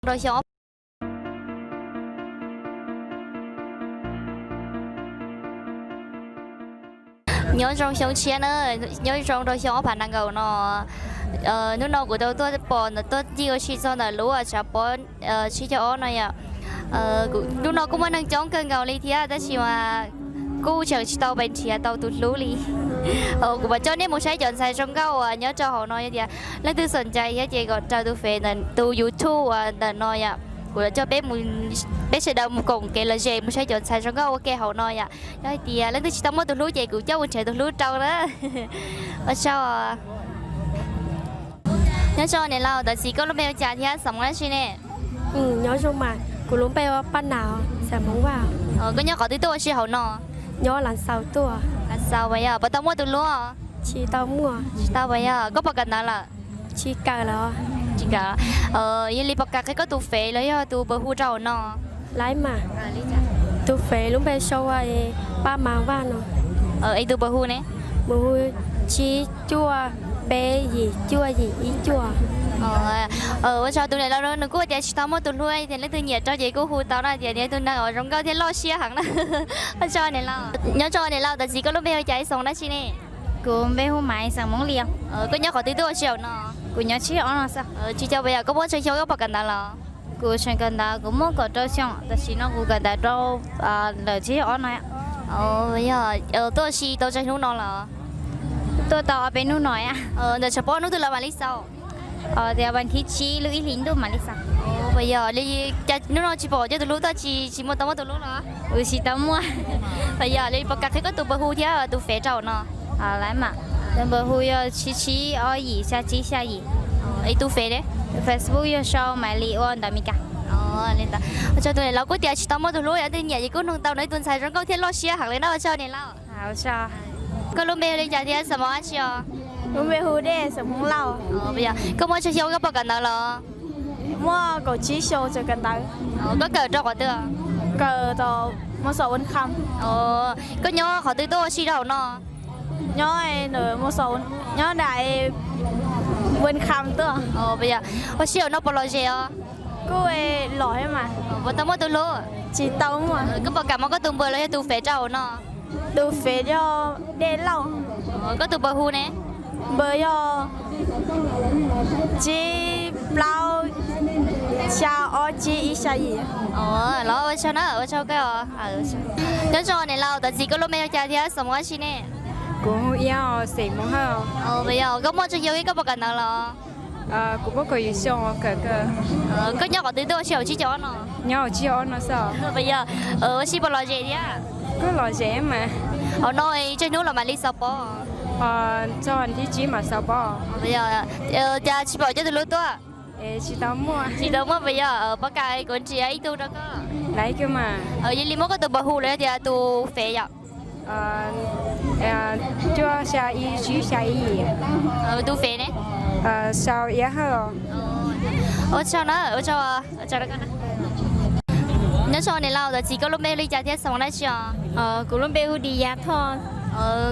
rau xyoo. Nyob zoo xyoo tshiab na, nyob zoo rau xyoo ob phav nees nkaum no. Hnub no kuv tau tuaj pom ntawm tuaj ncig ua si txog ntawm lub tshav pob tsib caug ob no yom. Hnub no kuj muaj neeg coob kawg nkaus li thiab tab sis mas kuj tseem tsis tau pais nrhiav tau tus hlub li. Kuv mam coj nej mus saib cov ntxhais zoo nkauj uas nyob rau hauv no, yog tias leej twg xom ncais thiab ces kom raws tus Fev ntawm tus YouTube uas ntawm no yom. Kuv coj peb, peb sawv daws mus koom kev lom zem mus saib cov ntxhais zoo nkauj ua ke hauv no yom. Yog hais tias leej twg tsis tau muaj tus hlub ces kuv coj mus nrhiav tus hlub rau na. Ua tsaug. Nyob zoo niam laus, tam sim koj lub npe ua cas thiab xeem Hmoob dab tsi ne? Nyob zoo mas, kuv lub npe ua Paj Nas, xeem Hmoob Vaj. Koj nyob qhov twg tuaj ua si hauv no? Nyob Lav Xaus tuaj. Lav Xaus puas yog? Puas tau muaj tus hlub? Tsis tau muaj. Tsis tau puas yog? Koj puas kawm ntawv lawm? Tsis kawm lawm. Tsis kawm. Yog li puas kam qhia koj tus Fev los yog tus npawb hu rau hauv no? Laib mas. Tus Fev lub npe sau ua Paj Mas Vaj no. Es tus npawb hu ne? Npawb hu tsib cuaj peb yim cuaj yim ib cuaj. Ua tsaug tus niam laus no, nws kuj tias tsis tau muaj tus hlub, tias leej twg nyiam rau ces kuj hu tau no, tias nws yog tus neeg uas zoo nkauj thiab loj siab heev na. Ua tsaug niam laus. Nyob zoo niam laus, tam sim koj lub npe hu cas, ib xeem dab tsi ne? Kuv npe hu Maiv, xeem Hmoob Lis. Koj nyob qhov twg tuaj ua si hauv no? Kuv nyob tsib ob no xwb. Tsib caug puas yog? Koj muaj tsawg xyoo, koj puas kawm ntawv lawm? Kuv tseem kawm ntawv, kuv muaj kaum rau xyoo, tam sim no kuv kawm ntawv rau ntawm tsib caug ob no. Yog tuaj ua si tau tsawg hnub no lawm? Tuaj tau ob peb hnub no. Ntawm tshav pob hnub twg lawv mam li xaus? Tias vas thib tsib lub ib hlis ntuj mam li xaus. Puas yog li cas hnub no tsis pom coj tus hlub tuaj, tsis, tsis muaj, tau muaj tus hlub los? Tsis tau muaj. Puas yog li puas kam qhia koj tus npawb hu thiab tus Fev rau hauv no? Laib mas. Tus npawb hu yog tsib tsib ob yim xya tsib xya yim. Es tus Fev ne? Facebook yog sau Maiv Lis ua ntawv Mes Kas. Ua tsaug tus niam laus, kuj tias tsis tau muaj tus hlub, yog leej twg nyiam ces kuj noog tau, nws ib tug ntxhais zoo nkauj thiab loj siab heev li na. Ua tsaug niam laus. Koj lub npe hu li cas thiab xeem Hmoob dab tsi os? Lub npe hu Dej, xeem Hmoob Lauj. Koj muaj tsawg xyoo, koj puas kawm ntawv lawm? Muaj kaum tsib xyoo, tseem kawm ntawv. Koj kawm rau qhov twg? Kawm tom Mos Xos Ua Kham. Koj nyob qhov twg tuaj ua si rau hauv no? Nyob, nyob nram Ua Kham tuaj. Ua si hauv no puas lom zem os? Kuj lom thiab mas. Puas tau muaj tus hlub? Tsis tau muaj. Koj puas kam muab koj tus npawb los yog tus Fev rau hauv no? Tus Fev yog Dej Lauj. Koj tus npawb hu ne? Npawb yog tsib plaub xya ob tsib ib xya yim. Los ua tsaug na, ua tsaug koj. Nyob zoo niam laus, tam sim koj lub npe hu cas thiab xeem Hmoob dab tsi ne? Kuv hu Iab, xeem Hmoob Hawj. Puas yog? Koj muaj tsawg xyoo, koj puas kawm ntawv lawm? Kuv muaj kaum yim xyoo, kawm kawg. Koj nyob qhov twg tuaj ua si hauv tsib caug ob no? Nyob hauv tsib caug ob no xwb. Puas yog? Ua si puas lom zem thiab? Kuj lom zem mas. Hauv no tsawg hnub los mam li xaus pob? Txog thib tsib mam xaus pob. Puas yog? Cas tsis pom coj tus hlub tuaj? Tsis tau muaj. Tsis tau muaj puas yog? Puas kam kuv nrhiav ib tug rau koj? Laib kawg mas. Yog li muab koj tus npawb hu los yog tias tus Fev yom? Cuaj xya ib tsib xya ib. Tus Fev ne? Sau Iab Hawj. Ua tsaug na, ua tsaug. Nyob zoo niam laus, tam sim koj lub npe hu li cas thiab xeem Hmoob dab tsi os? Kuv lub npe hu Dis Yas Thoj.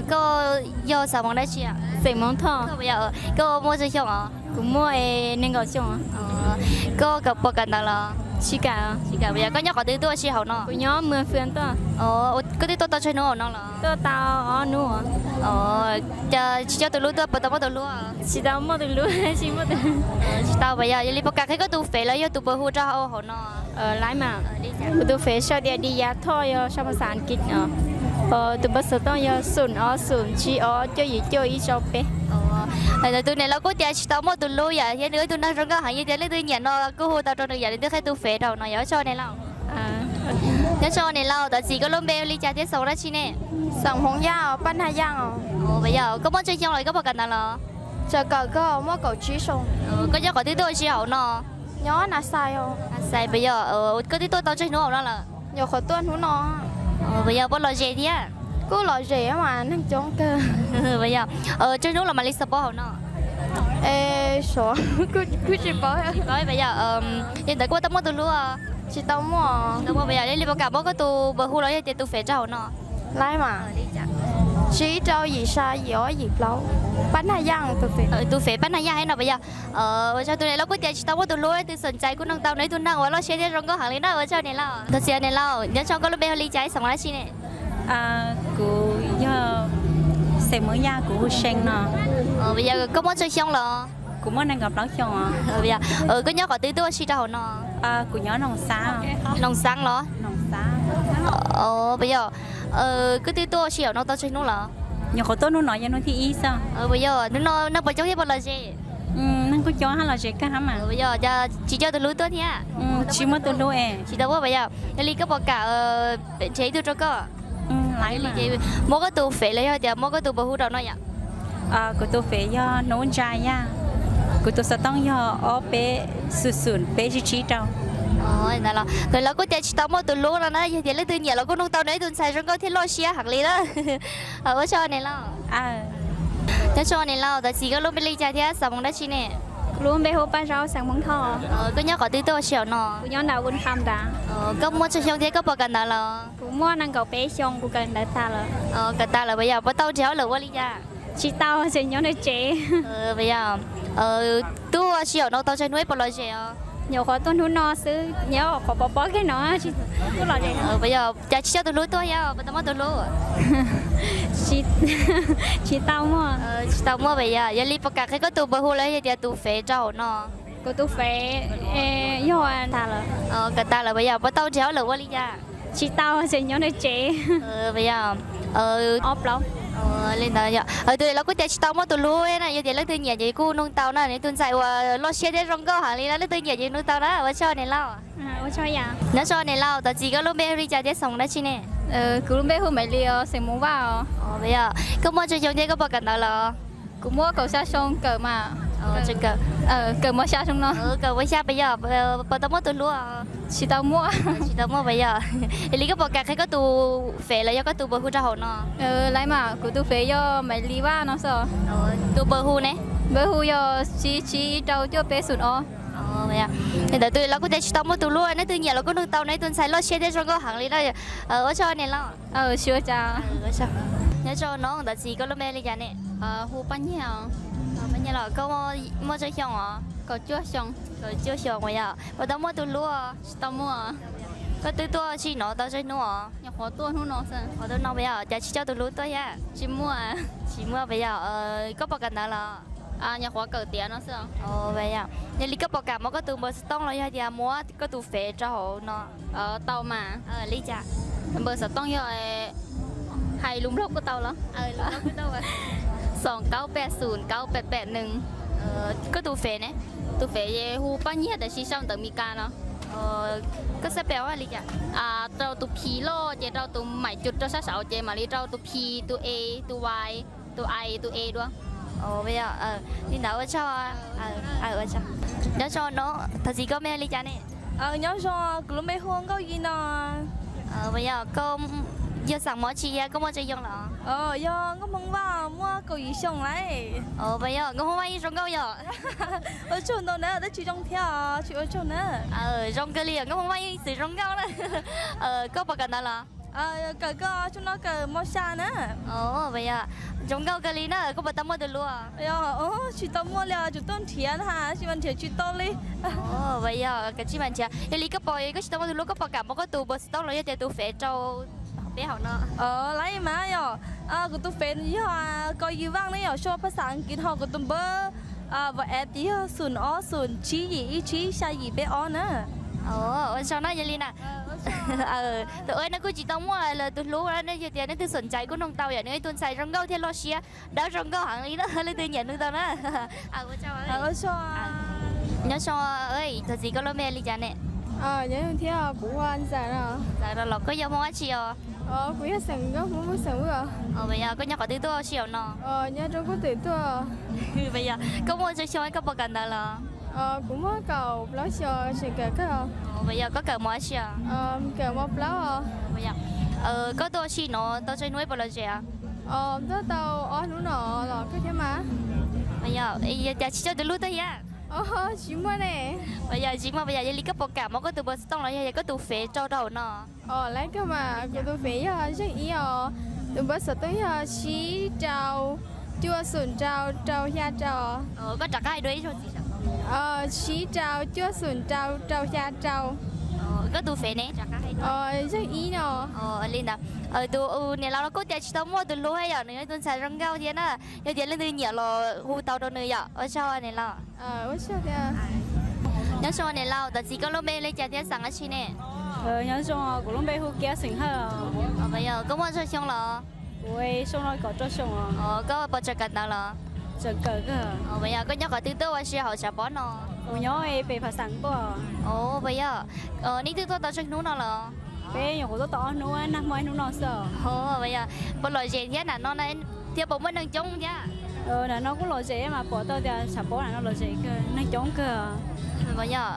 Koj yog xeem Hmoob dab tsi? Xeem Hmoob Thoj. Koj muaj tsawg xyoo os? Kuv muaj nees nkaum xyoo. Koj puas kawm ntawv lawm? Tsis kawm. Tsis kawm puas yog? Koj nyob qhov twg tuaj ua si hauv no? Kuv nyob Muas Fwm tuaj. Koj twb tuaj tau tsawg hnub hauv no lawm? Tuaj tau ob hnub. Cas tsis coj tus hlub tuaj, puas tau muaj tus hlub? Tsis tau muaj tus hlub, tsis muaj tus. Tsis tau puas yog? Yog li puas kam qhia koj tus Fev los yog tus npawb hu rau hauv no? Laib mas. Kuv tus Fev sau tias Dis Yas Thoj, yog sau phas xas Askiv. Tus npawb xov tooj yog xoom ob xoom tsib ob cuaj yim cuaj ib rau peb. Tus niam laus kuj tias tsis tau muaj tus hlub yom, thiab nws ib tug neeg zoo nkauj heev, yog tias leej twg nyiam no kuj hu tau rau nws yom, nws twb qhia tus Fev rau no yom. Ua tsaug niam laus. Nyob zoo niam laus, tam sim koj lub npe hu li cas thiab xeem dab tsi ne? Xeem Hmoob Yaj, Paj Nag Yaj. Puas yog? Koj muaj tsawg xyoo lawm, koj puas kawm ntawv lawm? Tseem kawm kawg, muaj kaum tsib xyoo. Koj nyob qhov twg tuaj ua si hauv no? Nyob Nas Xais. Nas Xais puas yog? Koj twb tuaj tau tsawg hnub hauv no lawm? Nyuam qhuav tuaj hnub no. Puas yog, puas lom zem thiab? Kuj lom zem mas, neeg coob kawg. Puas yog? Tsawg hnub los mam li xaus pob hauv no? Kuj tsis paub. Puas yog? Yog ntawd koj tau muaj tus hlub? Tsis tau muaj. Tsis tau muaj puas yog? Yog li puas kam muab koj tus npawb hu los yog tias tus Fev rau hauv no? Laib mas. Tsib rau yim xya yim ob yim plaub. Pab Naj Yaj tus fev. Tus fev Pab Naj Yaj thiab no puas yog? Ua tsaug tus niam laus kuj tias tsis tau muaj tus hlub, leej twg xom ncais kuj noog tau, nws ib tug neeg uas loj siab thiab zoo nkauj heev li na, ua tsaug niam laus. Thov txim niam laus, nyob zoo, koj lub npe hu li cas, xeem dab tsi ne? Kuv yog xeem Hmoob Yaj, kuv hu See no. Puas yog, koj muaj tsawg xyoo los? Kuv muaj nees nkaum plaub xyoo os. Koj nyob qhov twg tuaj ua si rau hauv no? Kuv nyob Noog Xaab. Noog Xaab los? Puas yog, koj twb tuaj ua si hauv no tau tsawg hnub los? Nyuam qhuav tuaj hnub no yog hnub thib ib xwb. Puas yog, hnub no neeg puas coob thiab puas lom zem? Neeg kuj coob hab, lom zem kawg hab mas. Puas yog, cas tsis coj tus hlub tuaj thiab? Tsis muaj tus hlub es. Tsis tau muaj puas yog? Yog li koj puas kam nrhiav ib tug rau koj? Muab koj tus fev los yog tias muab koj tus npawb hu rau no yom? Kuv tus fev yog Hnub Ntsa Yaj, kuv tus xov tooj yog ob peb xum xum peb tsib tsib rau. Ntawd los, tus laus kuj tias tsis tau muaj tus hlub no na, yog tias leej twg nyiam los kuj noog tau, nws ib tug ntxhais zoo nkauj thiab loj siab heev li na. Ua tsaug niam laus. Nyob zoo niam laus, thov txim, koj lub npe li cas thiab xeem Hmoob dab tsi ne? Kuv lub npe hu Paj Zaub, xeem Hmoob Thoj. Koj nyob qhov twg tuaj ua si hauv no? Kuv nyob nram Vun Kham nrad. Koj muaj tsawg xyoo thiab koj puas kawm ntawv los? Kuv muaj nees nkaum peb xyoo, kuv kawm ntawv tag lawm. Kawm tag lawm puas yog, puas tau nrhiav hauj lwm ua li cas? Tsis tau, tseem nyob nram tsev. Puas yog, tuaj ua si hauv no tau tsawg hnub puas lom zem os? Nyuam qhuav tuaj hnub no xwb, nyob qhov pov pob kiag no, tsis tuaj lom zem. Puas yog, cas tsis coj tus hlub tuaj thiab, puas tau muaj tus hlub? Tsis tau muaj. Tsis tau muaj puas yog, yog li puas kam qhia koj tus npawb hu los yog tias tus fev rau hauv no? Kuv tus fev yog tag lawm. Kawm tag lawm puas yog, puas tau nrhiav hauj lwm ua li cas? Tsis tau, tseem nyob nram tsev. Puas yog, ob plaub. Li ntawd yog, tus niam laus kuj tias tsis tau muaj tus hlub na, yog tias leej twg nyiam ces kuj noog tau na, nws tus ntxhais uas loj siab thiab zoo nkauj heev li na, leej twg nyiam ces noog tau na, ua tsaug niam laus. Nyob zoo niam laus, thov txim, koj lub npe hu li cas thiab xeem dab tsi ne? Kuv lub npe hu Maiv Lis os, xeem Hmoob Vaj os. Puas yog, koj muaj tsawg xyoo thiab koj puas kawm ntawv los? Kuv muaj kaum xya xyoo, kawm mas, kawm mos xya xyoo no. Kawm mos xya puas yog, puas tau muaj tus hlub? Tsis tau muaj. Tsis tau muaj puas yog? Yog li koj puas kam qhia koj tus fev los yog koj tus npawb hu rau hauv no? Laiv mas, kuv tus fev yog Maiv Lis Vaj no xwb. Tus npawb hu ne? Npawb hu yog tsib tsib rau cuaj peb xum ob. Li ntawd tus niam laus kuj tias tsis tau muaj tus hlub, leej twg nyiam los kuj noog tau, nws ib tug ntxhais loj siab thiab zoo nkauj heev li na. Ua tsaug niam laus. Tsis ua cas. Nyob zoo no, thov txim, koj lub npe li cas ne? Hu Paj Nyiag. Paj Nyiag los, koj muaj tsawg xyoo os? Kaum cuaj xyoo. Kaum cuaj xyoo puas yog, puas tau muaj tus hlub? Tsis tau muaj. Koj twb tuaj ua si no tau tsawg hnub os? Nyuam qhuav tuaj hnub no xwb. Qhuav tuaj no puas yog, cas tsis coj tus hlub tuaj thiab? Tsis muaj. Tsis muaj puas yog, koj puas kawm ntawv los? Nyuam qhuav kawm tiav no xwb. Puas yog, yog li koj puas kam muab koj tus npawb xov tooj los yog tias muab koj tus fev rau hauv no? Tau mas. Li cas? Npawb xov tooj yog hais lus Nplog kuj tau los? Xoom kaub peb xoom kaub peb peb nees. Koj tus fev ne? Tus fev hu Paj Nyiag tab sis sau ntawv Mes Kas no. Koj xab pem li cas? Rau tus P loj ces rau tus maim cus rau sab saud ces mam li rau tus P, tus E, tus Y, tus I, tus E dua. Li ntawd ua tsaug. Nyob zoo no, thov txim, koj npe li cas ne? Nyob zoo, kuv lub npe hu Nkauj Yim no. Puas yog, koj yog xeem Hmoob tsi thiab koj muaj tsawg xyoo lawm? Yog Nkauj Hmoob Vaj, muaj kaum yim xyoo lawm. Puas yog, Nkauj Hmoob Vaj yeej zoo nkauj yom? Ua tsaug ntau na, tab tsis zoo thiab os, tsis ua tsaug na. Zoo kawg li yom, Nkauj Hmoob Vaj yeej txwm zoo nkauj na. Koj puas kawm ntawv los? Kawm, koj tsaug no kawm mos xya na. Puas yog, zoo nkauj kawg li na, koj puas tau muaj tus hlub? Tsis tau muaj li os, tseem tuaj nrhiav na, tsis mas nrhiav tsis tau li. Puas yog, koj tsis mas nrhiav. Yog li koj puas, koj tsis tau muaj tus hlub, koj puas kam muab koj tus npawb xov tooj los yog tias tus fev rau peb hauv no? Laiv mas yog, kuv tus fev yog Kos Yis Vaj ne, yog sau phaj xav Askiv, ho kuv tus npawb WhatsApp ces yog xoom ob xoom tsib yim ib tsib xya yim peb ob na. Ua tsaug na, yog li na. Tus ua no kuj tsis tau muaj lawv tus hlub na, yog tias leej twg xoom ncais kuj noog tau yom, nws ib tug ntxhais zoo nkauj thiab loj siab, dawb zoo nkauj heev li na, leej twg nyiam noog tau na. Nyob zoo, thov txim, koj lub npe li cas ne? Nyob zoo thiab, kuv hu Ntxawm no. Ntxawm no los koj yog Hmoob dab tsi os? Kuv yog xeem Nkauj Hmoob, Hmoob xeem Vwj. Koj nyob qhov twg tuaj ua si hauv no? Nyob rau Nkauj Twm tuaj. Koj muaj tsawg xyoo, koj puas kawm ntawv los? Kuv muaj kaum plaub xyoo, tseem kawm kawg. Yog koj kawm mos dab tsi os? Kawm mos plaub. Koj tuaj ua si no tau tsawg hnub puas lom zem os? Tuaj tau ob hnub no los kawg thiab mas. Yog cas tsis coj tus hlub tuaj thiab? Tsis muaj ne. Yog tsis muaj, yog li koj puas kam muab koj tus npawb xov tooj los yog koj tus fev rau rau hauv no? Laiv kawg mas, kuv tus fev yog zeej ib os, Tus npawb xov tooj yog tsib rau cuaj xoom rau rau xya rau. Koj rov qab hais dua ib zaug txiv. Tsib rau cuaj xoom rau rau xya rau. Koj tus fev ne? Yog ib no. Li ntawd, tus niam laus no kuj tias tsis tau muaj tus hlub yom, nws yog tus ntxhais zoo nkauj thiab na. Yog tias leej twg nyiam los hu tau rau nws yom. Ua tsaug niam laus. Nyob zoo niam laus, tam sim koj lub npe li cas thiab xeem dab tsi ne? Nyob zoo, kuv lub npe hu Kiab xeem Hawj. Koj muaj tsawg xyoo los? Kuv xyoo no kaum rau xyoo. Koj puas tseem kawm ntawv los? Tseem kawm kawg. Koj nyob qhov twg tuaj ua si hauv Tshav Pob no? Kuv nyob pem Phav Xeem tuaj. Puas yog, nej twb tuaj tau tsawg hnub no los? Peb nyuam qhuav tuaj tau ob hnub, nag hmo ib hnub no xwb. Puas lom zem thiab, nram no thiab puas muaj neeg coob thiab? Nram no kuj lom zem mas pom tau tias Tshav Pob nram no lom zem kawg, neeg coob kawg. Puas yog,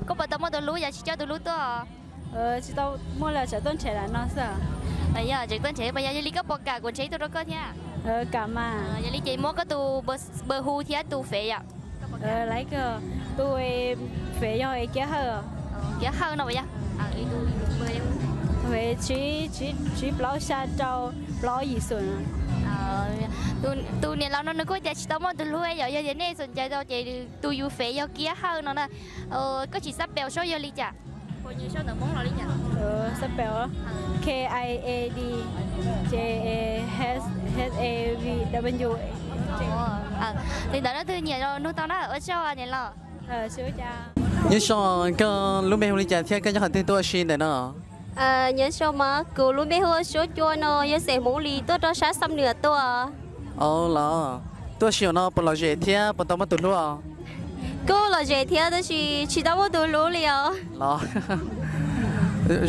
koj puas tau muaj tus hlub yog tsis coj tus hlub tuaj? Tsis tau muaj li, tseem tuaj nrhiav nram no xwb. Yog tseem tuaj nrhiav, puas yog, yog li koj puas kam kuv nrhiav ib tug rau koj thiab? Kam mas. Yog li ces muab koj tus npawb hu thiab tus fev yom. Laiv kawg, tus fev yog Kiab Hawj. Kiab Hawj no puas yog? Tsib plaub xya rau plaub yim xoom. Tus niam laus no nws kuj tias tsis tau muaj tus hlub yom, yog tias nej xoom cai tau ces tus yus fev yog Kiab Hawj no na. Koj tsis xab pem saib yog li cas? Xab pem K I A D, ces H A V W. Li ntawd leej twg nyiam los nug tau na, ua tsaug niam laus. Nyob zoo, koj lub npe hu li cas thiab koj nyob qhov twg tuaj ua si ntawm no? Nyob zoo mas, kuv lub npe hu ua Suab Cua no, yog xeem Hmoob Lis tuaj rau sab Xam Nuam tuaj. Los, tuaj ua si hauv no puas lom zem thiab puas tau muaj tus hlub? Kuj lom zem thiab tab sis tsis tau muaj tus hlub li os. Los,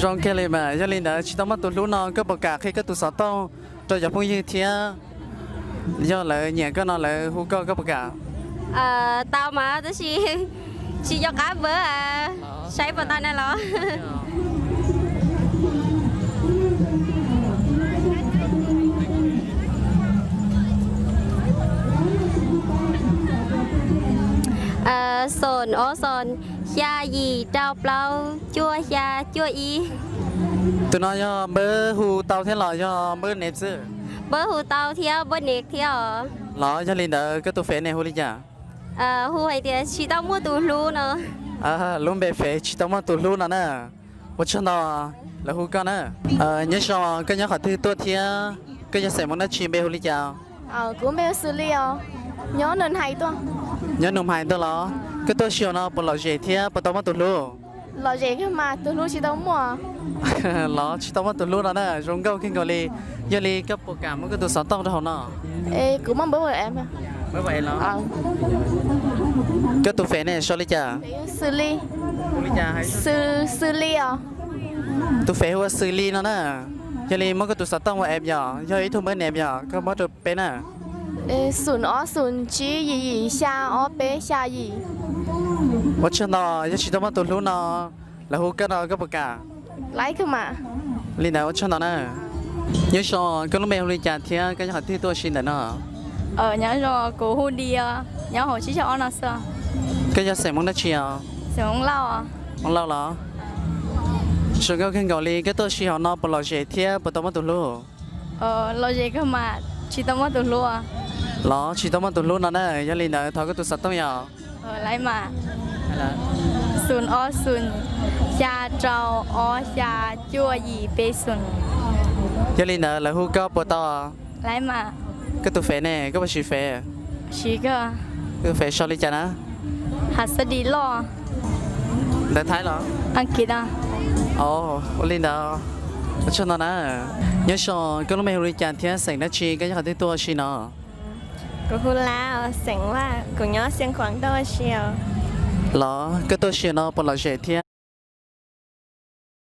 zoo kiag li mas, yog li ntawd tsis tau muaj tus hlub no koj puas kam qhia koj tus xov tooj rau cov phooj ywg thiab yog lawv nyiam koj no lawv hu koj, koj puas kam? Tau mas tab sis tsis nco qab npawb, saib puas tau na los. Xoom ob xoom, xya yim rau plaub cuaj xya cuaj ib. Tus no yog npawb hu tau thiab los yog npawb nev xwb? Npawb hu tau thiab npawb nev thiab os. Los yog li ntawd koj tus fev ne hu li cas? Hu hais tias tsis tau muaj tus hlub no. Lub npe fev tsis tau muaj tus hlub no na. Ua tsaug ntau, lawv hu koj na. Nyob zoo, koj nyob qhov twg tuaj thiab koj yog xeem Hmoob dab tsi, npe hu li cas? Kuv npe hu Xws Li os, nyob Nws Hais tuaj. Nyob Nws Hais tuaj los? Koj tuaj ua si hauv no puas lom zem thiab puas tau muaj tus hlub? Lom zem kawg mas tus hlub tsis tau muaj. Los tsis tau muaj tus hlub no na, zoo nkauj kawg nkaus li. Yog li koj puas kam muab koj tus xov tooj rau hauv no? Kuv muab npawb ua, koj tus fev ne sau li cas? Xws Li. Xws Li os. Tus fev hu ua Xws Li no na. Yog li muab koj tus xov tooj ua em yom, yog ib tug npawb nev yom, koj muab rau peb na. Xoom ob xoom tsib yim yim xya ob peb xya yim. Ua tsaug ntau, yog tsis tau muaj tus hlub no lawv hu koj no koj puas kam? Li ntawd ua tsaug ntau na. Nyob zoo, koj lub npe hu li cas thiab koj nyob qhov twg tuaj ua si ntawm no? Nyob zoo, kuv hu Di, nyob hauv tsib caug ob no xwb. Koj yog xeem Hmoob dab tsi os? Xeem Hmoob Lauj. Hmoob Lauj los? Zoo nkauj kawg nkaus li, koj tuaj ua si hauv no puas lom zem thiab puas tau muaj tus hlub? Lom zem kawg mas tsis tau muaj tus hlub. Los tsis tau muaj tus hlub no na, yog li ntawd thov koj tus xov tooj yom. Laiv mas. Xoom ob xoom, xya rau ob xya cuaj yim peb xoom. Yog li ntawd lawv hu koj puas tau? Laiv mas. Koj tus fev ne, koj puas siv fev? Siv kawg. Koj tus fev sau li cas na? Hav Xab Dis Loj. Ntawv Thaib los? Ua li ntawd, ua tsaug ntau na. Nyob zoo, koj lub npe hu li cas thiab xeem dab tsi, koj nyob qhov twg tuaj ua si no? Kuv hu Lab, xeem Vaj, kuv nyob Xeev Khuam tuaj ua si os. Los koj tuaj ua si no puas lom zem thiab?